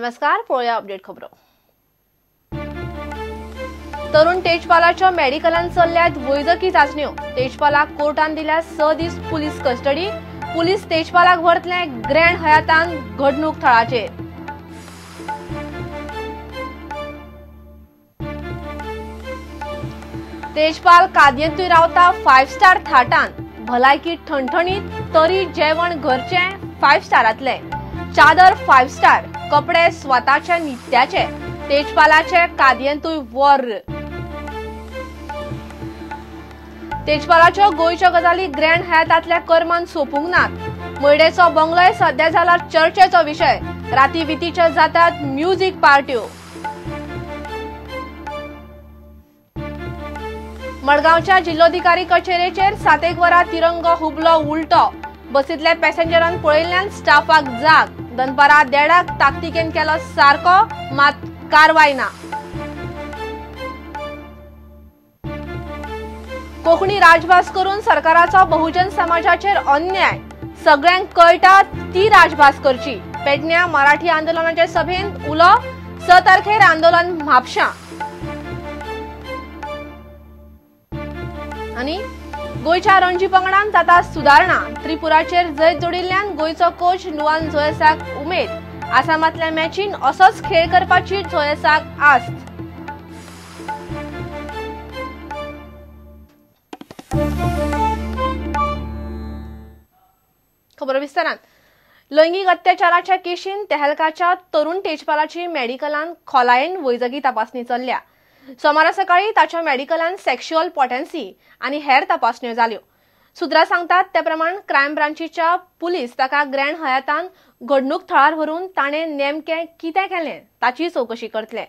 नमस्कार, पळोवया अपडेट खबरो। तरुण तेजपालाच्या मेडिकलान चल्ल्यात वैजकी चाचण्यो। तेजपालाक कोर्टान दिल्या 6 दीस पुलीस कस्टडी। पुलीस तेजपालाक व्हरतले ग्रँड हयातान घडणूक थळाचेर। तेजपाल कादयेंतूय रावता 5 स्टार थाटान, भलायकी ठणठणीत तरी जेवण घरचें 5 स्टारांतलें, चादर 5 स्टार, कपडे स्वताचे नित्याचे। तेजपालाचे कादयेंतूय वर्र। तेजपालाच्यो गोंयच्यो गजाली ग्रँड हयातांतल्या कर्मान सोंपूंक नात। मयडेचो बंगलोय सध्या जाला चर्चेचो विशय। राती वितीच्यो जातात म्युझिक पार्ट्यो। मडगांवच्या जिल्लोधिकारी कचेरेचेर 7 वरां तिरंगो हुबलो उलटो। बसींतल्या पॅसेंजरान पळयल्ल्यान स्टाफाक जाग। दनपारां 1:30 ताकतिकेन केलो सारको, मात कारवाय ना। कोंकणी राजभास करून सरकाराचो बहुजन समाजाचेर अन्याय। सगळ्यांक कळटा ती राजभास करची। पेडण्या मराठी आंदोलनाचे सभेंत उलो। 6 तारखेर आंदोलन म्हापशां। आनी गोंयच्या रणजी पंगडान जाता सुदारणा। त्रिपुराचेर जैत जोडिल्ल्यान गोंयचो कोच नुवान जोयसाक उमेद। आसामांतल्या मॅचीन असोच खेळ करपाची जोयसाक आस्त। खबर विस्तारान। लैंगिक अत्याचाराच्या केशीन तेहलकाच्या तरुण तेजपालाची मेडिकलान खोलायेन वैजकी तपासणी चल्ल्या। सोमारा सकाळी ताच्या मेडिकलान सेक्शुअल पोटेन्सी आनी हेर तपासण्यो जाल्यो। सुत्रां सांगतात ते प्रमाण क्रायम ब्रांचीच्या पुलीस ताका ग्रँड हयातान घडणूक थळार व्हरून ताणें नेमकें कितें केलें ताची चवकशी करतले।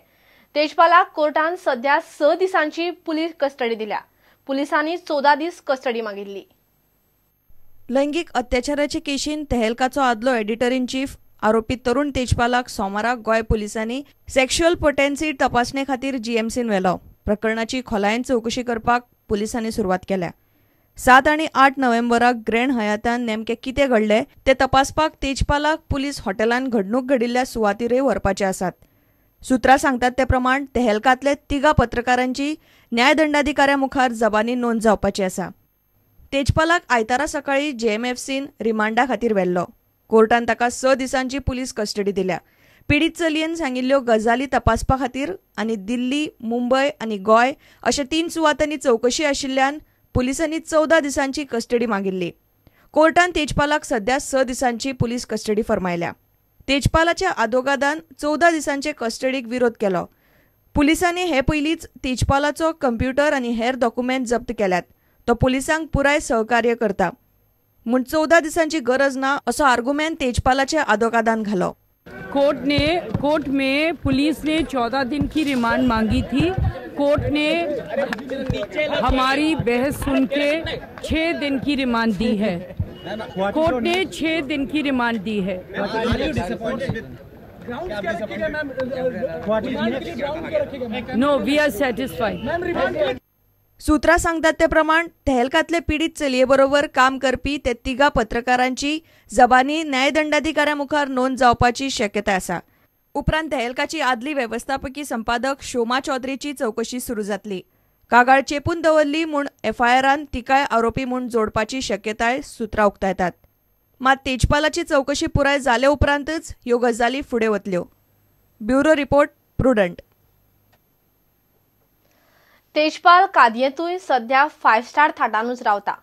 तेजपालाक कोर्टान सध्या 6 दिसांची पुलीस कस्टडी दिल्या। पुलिसांनी 14 दीस कस्टडी मागिल्ली। लैंगिक अत्याचाराचे केशीन तेहलकाचो आदलो एडिटर इन चीफ आरोपी तरुण तेजपालाक सोमाराक गोंय पुलिसांनी सेक्शुअल पोटेन्सी तपासणे खातीर जीएमसीन व्हेलो। प्रकरणाची खोलायेन चवकशी करपाक पुलिसांनी सुरवात केल्या। 7 आनी 8 नोव्हेंबराक ग्रँड हयातान नेमकें कितें घडलें तें तपासपाक तेजपालाक पुलीस हॉटेलान घडणूक घडिल्ल्या सुवातीरय व्हरपाचे आसात। सुत्रां सांगतात ते प्रमाण तेहलकांतले 3 पत्रकारांची न्यायदंडाधिकाऱ्या मुखार जबानी नोंद जावपाची आसा। तेजपालाक आयतारा सकाळी जेएमएफसीन रिमांडा खातीर व्हेल्लो। कोर्टान ताका 6 दिसांची पुलीस कस्टडी दिल्या। पिडीत चलयेन सांगिल्ल्यो गजाली तपासपा खातीर आनी दिल्ली, मुंबय आनी गोंय अशा 3 सुवातांनी चवकशी आशिल्ल्यान पुलिसांनी 14 दिसांची कस्टडी मागिल्ली। कोर्टान तेजपालाक सध्या 6 दिसांची पुलीस कस्टडी फर्मायल्या। तेजपालाच्या आदोगादान 14 दिसांचे कस्टडीक विरोध केलो। पुलिसांनी हे पयलींच तेजपालाचो कंप्युटर आनी हेर डॉक्युमेंट जप्त केल्यात। तो पुलिसांक पुराय सहकार्य करता म्हूण 14 दिसांची गरज ना असो आर्गुमेंट तेजपालाच्या आदोगादान घालो। कोर्ट में पुलिस ने 14 दिन की रिमांड मांगी थी। कोर्ट ने हमारी बहस सुन के 6 दिन की रिमांड दी है। कोर्ट ने 6 दिन की रिमांड दी है। No, we are satisfied. सूत्रां सांगतात ते प्रमाण तेहलकांतले पिडीत चलये बरोबर काम करपी ते 3 पत्रकारांची जबानी न्यायदंडाधिकाऱ्या मुखार नोंद जावपाची शक्यताय आसा। उपरांत तेहलकाची आदली वेवस्थापकी संपादक शोमा चौधरीची चवकशी सुरू जातली। कागाळ चेपून दवरली म्हूण एफआयआरान तिकाय आरोपी म्हूण जोडपाची शक्यताय सुत्रां उक्तायतात। मात तेजपालाची चवकशी पुराय जाले उपरांतच ह्यो गजाली फुडें वतल्यो। Bureau report, Prudent. Tejpal कादयेंतूय सध्या 5 स्टार थाटानूच रावता।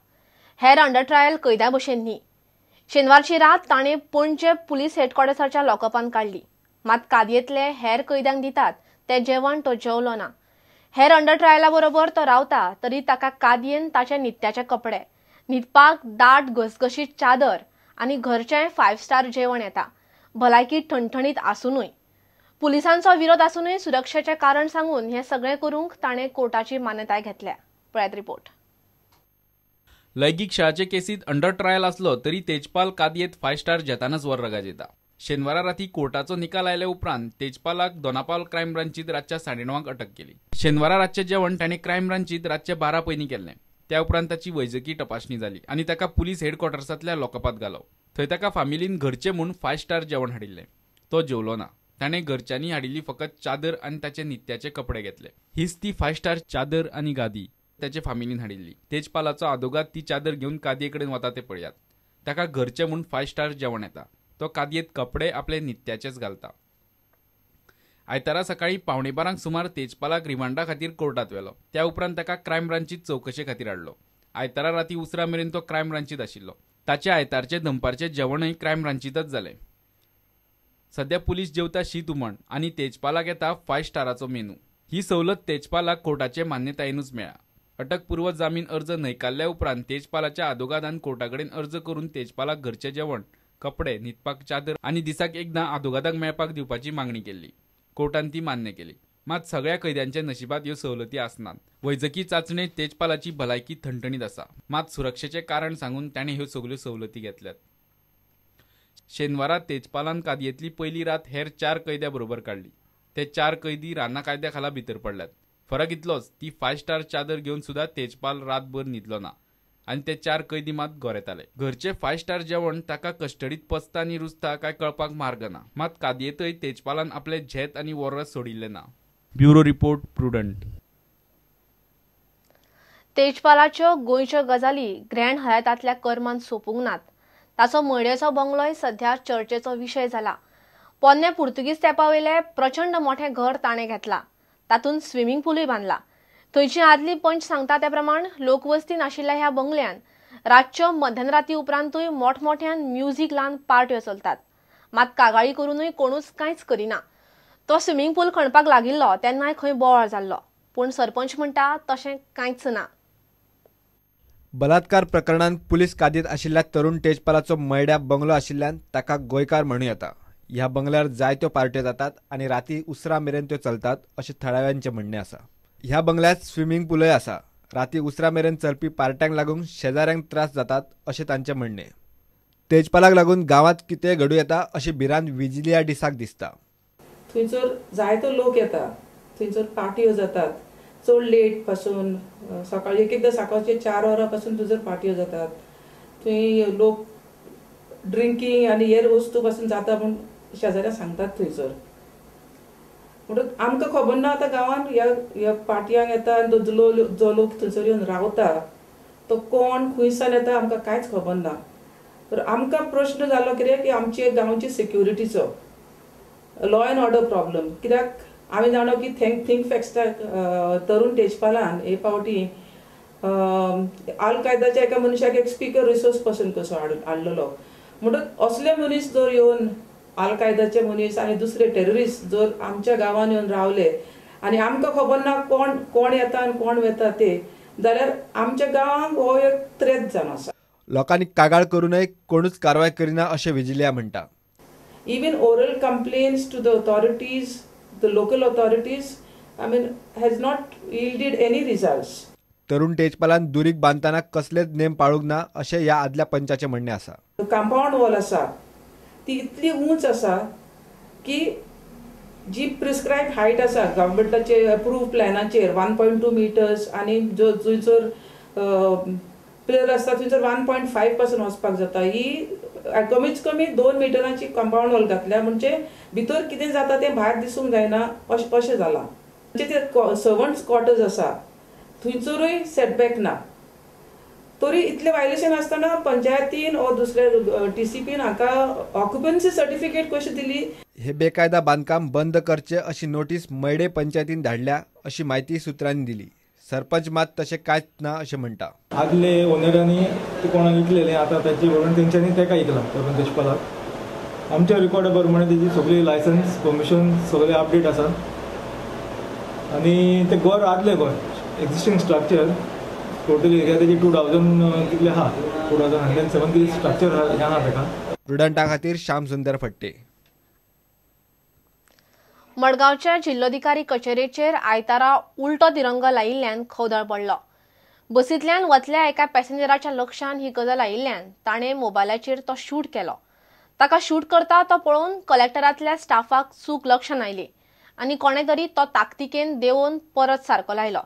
हेर अंडर ट्रायल कैद्या भशेन न्ही। शेनवारची रात ताणें पणजे पुलीस हेडक्वॉर्टर्साच्या लॉकअपान काडली। मात कादयेंतले हेर कैद्यांक दितात तें जेवण तो जेवलो ना। हेर अंडर ट्रायला बरोबर तो रावता तरी ताका कादयेन ताचे नित्याचे कपडे, न्हिदपाक दाट घसघशीत चादर आनी घरचें 5 स्टार जेवण येता। भलायकी ठणठणीत आसुनूय, पुलिसांचो विरोध आसूनय सुरक्षेचें कारण सांगून हें सगळें करूंक ताणें कोर्टाची मान्यताय घेतल्या। पळयात रिपोर्ट। लैंगिक छळाचे केसीत अंडर ट्रायल आसलो तरी तेजपाल कादयेंत 5 स्टार जेतानच वर गाजयता। शेनवारा राती कोर्टाचो निकाल आयले उपरांत तेजपालाक दोनापावल क्रायम ब्रांचीत रातच्या 9:30 अटक केली। शेनवारा रातचें जेवण ताणें क्रायम ब्रांचीत रातचे 12 पयलीं केल्लें। त्या उपरांत ताची वैजकी तपासणी जाली आनी ताका पुलीस हेडक्वॉर्टर्सांतल्या लॉकअपांत घालो। थंय ताका फामिलीन घरचें म्हूण 5 स्टार जेवण हाडिल्लें। तो जेवलो ना। ताणें घरच्यांनी हाडिल्ली फकत चादर आनी ताचे नित्याचे कपडे घेतले. हीच ती 5 स्टार चादर आनी गादी ताचे फामिलीन हाडिल्ली. तेजपालाचो आदोगाद ती चादर घेवन कादये कडेन वता ते पळयात. ताका घरचें म्हूण 5 स्टार जेवण येता. तो कादयेंत कपडे आपले नित्याचेच घालता. आयतारा सकाळी 11:45 सुमार तेजपालाक रिमांडा खातीर कोर्टात व्हेलो. त्या उपरांत ताका क्रायम ब्रांचीत चवकशे खातीर हाडलो. आयतारा राती उसरां मेरेन तो क्रायम ब्रांचीत आशिल्लो. ताचे आयतारचे दनपारचे जेवणय क्रायम ब्रांचीतच जालें. सध्या पुलीस जेवता शीत हुमण आनी तेजपालाक येता 5 स्टाराचो मेनू. ही सवलत तेजपालाक कोर्टाचे मान्यतायेनूच मेळ्ळा. अटकपूर्व जामीन अर्ज न्हयकारल्या उपरांत तेजपालाच्या आदोगादान कोर्टा कडेन अर्ज करून तेजपालाक घरचें जेवण, कपडे, न्हिदपाक चादर आनी दिसाक एकदां आदोगादाक मेळपाक दिवपाची मागणी केल्ली. कोर्टान ती मान्य केली. मात सगळ्या कैद्यांच्या नशिबात ह्यो सवलती आसनात. वैजकी चाचणेत तेजपालाची भलायकी थणथणीत आसा. मात सुरक्षेचें कारण सांगून ताणें ह्यो सगल्यो सवलती घेतल्यात. शेनवारा तेजपालान कादयेंतली पयली रात हेर 4 कैद्या बरोबर काडली. ते 4 कैदी राना कायद्या खाला भितर पडल्यात. फरक इतलोच, ती 5 स्टार चादर घेवन सुद्धा तेजपाल रातभर न्हिदलो ना आनी ते 4 कैदी मात गोरेताले. घरचे 5 स्टार जेवण ताका कस्टडीत पचता आनी रुजता काय कळपाक मार्ग ना. मात कादयेंतय तेजपालान आपले झेत आनी वोर्र सोडिल्लें ना. Bureau report, Prudent. तेजपालाच्यो गोंयच्यो गजाली ग्रँड हयातांतल्या कर्मान सोंपूंक नात. ताचो मयडेचो बंगलोय सध्या चर्चेचो विशय जाला. पोन्ने पुर्तुगीज तेंपावयलें प्रचंड मोठें घर ताणें घेतलां. तातूंत स्विमींग पुलूय बांदला. थंयची आदली पंच सांगता त्या प्रमाण लोकवस्ती नाशिल्ल्या ह्या बंगल्यान रातच्यो मध्यानराती उपरांतूय मोठमोठ्यान म्युझिक लावन पार्ट्यो चलतात. मात कागाळी करूनय कोणूच कांयच करिना. तो स्विमींग पूल खणपाक लागिल्लो तेन्नाय खंय बोवाळ जाल्लो, पूण सरपंच म्हणटा तशें कांयच ना. बलात्कार प्रकरणांत पुलीस कादयेंत आशिल्ल्या तरुण तेजपालाचो मयड्या बंगलो आशिल्ल्यान ताका गोंयकार म्हणूं येता. ह्या बंगल्यार जायत्यो पार्ट्यो जातात आनी राती उसरां मेरेन त्यो चलतात अशें थळाव्यांचें म्हणणें आसा. ह्या बंगल्यात स्विमींग पुलय आसा. राती उसरां मेरेन चलपी पार्ट्यांक लागून शेजाऱ्यांक त्रास जातात अशें तांचें म्हणणें. तेजपालाक लागून गांवांत कितेंय घडूं येता अशी भिरांत विजिलिया डिसाक दिसता. थंयसर जायतो लोक येता, थंयसर पार्ट्यो जातात चड लेट पासून. सकाळी एक एकदां सकाळचे 4 वरां पासून थंयसर पार्ट्यो जातात. थंय लोक ड्रिंकींग आनी हेर वस्तू पासून जाता म्हूण शेजाऱ्या सांगतात थंयसर. म्हणून आमकां खबर ना आतां गांवांत ह्या ह्या पार्टयांक येता आनी जो लोक थंयसर येवन रावता तो कोण खंयसान येता आमकां कांयच खबर ना. तर आमकां प्रश्न जालो कितें की आमचे गांवची सेक्युरिटीचो लॉ एंड ऑर्डर प्रॉब्लम. कित्याक आमी जाणा की थिंक फॅक्ट्सा तरुण तेजपालान हे फावटी आल कायदाच्या एका मनशाक एक स्पिकर रिसोर्स पर्सन कसो हाडलेलो. म्हणून असले मनीस जर येवन आल कायदाचे मनीस आनी दुसरे टेररिस्ट जर आमच्या गांवांत येवन रावले आनी आमकां खबर ना कोण कोण येता आनी कोण वता ते, जाल्यार आमच्या गांवांक हो एक थ्रेट जावन आसा. लोकांनी कागाळ करूनय कोणूच कारवाय करिना अशें विजिलिया म्हणटा. Even oral complaints to the authorities, the local authorities, I mean, has not yielded any results. तरुण तेजपालान दुरीग बांदताना कसलेच नेम पाळूंक ना अशें ह्या आदल्या पंचाचें म्हणणें आसा. कंपाउंड वॉल आसा ती इतली उंच आसा की जी प्रिस्क्रायब हायट आसा गव्हर्मेंटाचे अप्रूव प्लॅनाचेर 1.2 मिटर्स आनी जो थंयसर पिलर आसता थंयसर 1.5 पासून वचपाक जाता. ही कमीत कमी 2 मिटरांची कंपाउंड वॉल घातल्या म्हणजे भितर कितें जाता तें भायर दिसूंक जायना अशें जालां. म्हणजे ते सर्वंट्स क्वॉर्टर्स आसा थंयसरूय सेटबॅक ना. तरी इतलें वायलेशन आसतना पंचायतीन ओ दुसऱ्या टीसीपीन हांकां ऑक्युपन्सी सर्टिफिकेट कशी दिली. हे बेकायदा बांदकाम बंद करचे अशी नोटीस मयडे पंचायतीन धाडल्या अशी म्हायती सुत्रांनी दिली. सरपंच मात तशें कांयच ना अशें म्हणटा. आदले ओनरांनी ते कोणाक विकलेले आतां ताचे बरोबर तेंच्यांनी ताका विकला तरुण तेजपालाक. आमच्या रिकॉर्डा प्रमाणे तेजी सगळी लायसन्स परमिशन सगळे अपडेट आसा आनी ते घर आदले घर एक्झिस्टींग स्ट्रक्चर टोटल एरिया तेजी 2000 कितले आहा, 2107 कितले स्ट्रक्चर हें आहा ताका. प्रुडंटा खातीर श्याम सुंदर फट्टे. मडगांवच्या जिल्लोधिकारी कचेरेचेर आयतारा उलटो तिरंगो लायिल्ल्यान खवदळ पडलो. बसींतल्यान वतल्या एका पॅसेंजराच्या लक्षान ही गजाल आयिल्ल्यान ताणें मोबायलाचेर तो शूट केलो. ताका शूट करता तो पळोवन कलेक्टरांतल्या स्टाफाक चूक लक्षान आयली आनी कोणे तरी तो ताकतिकेन देंवोवन परत सारको लायलो.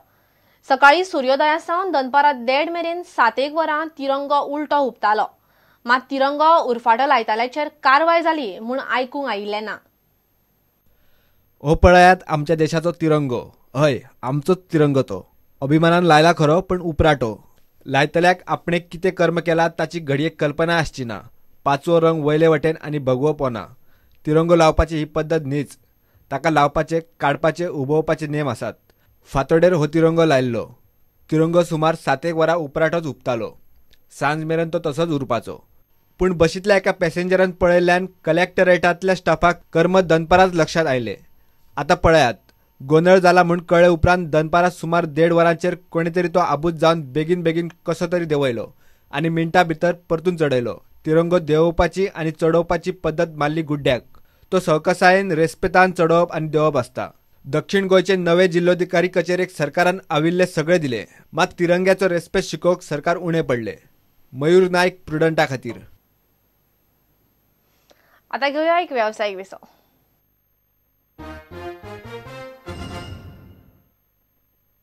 सकाळी सुर्योदया सावन दनपारां 1:30 मेरेन 7-1 वरां तिरंगो उलटो हुपतालो. मात तिरंगो उरफाटो लायताल्याचेर कारवाय जाली म्हूण आयकूंक आयिल्लें ना. हो पळयात आमच्या देशाचो तिरंगो. हय, आमचोच तिरंगो तो. अभिमानान लायला खरो, पण उपराटो. लायतल्याक आपणे कितें कर्म केला ताची घडये कल्पना आसची ना. पाचवो रंग वयले वटेन आनी भगवो पोना. तिरंगो लावपाची ही पद्दत न्हीच. ताका लावपाचे, काडपाचे, उबोवपाचे नेम आसात. फांतोडेर हो तिरंगो लायल्लो. तिरंगो सुमार 7-1 वरां उपराटोच हुपतालो. सांज मेरेन तो तसोच उरपाचो. पूण बशींतल्या एका पॅसेंजरान पळयल्ल्यान कलेक्टरेटांतल्या स्टाफाक कर्म दनपाराच लक्षात आयलें. आतां पळयात, गोंदळ जाला म्हूण कळ्ळे उपरांत दनपारां सुमार 1.5 वरांचेर कोणे तरी तो आबूज जावन बेगीन बेगीन कसो तरी देंवयलो आनी मिनटां भितर परतून चडयलो. तिरंगो देंवोवपाची आनी चडोवपाची पद्दत मारली गुड्ड्याक. तो सवकसायेन रेस्पेतान चडोवप आनी देंवप आसता. दक्षिण गोंयचे नवे जिल्लोधिकारी कचेरेक सरकारान आविल्ले सगळे दिले, मात तिरंग्याचो रेस्पेद शिकोवंक सरकार उणें पडलें. मयूर नायक, प्रुडंटा खातीर. आता घेऊया एक व्यावसायिक विसव.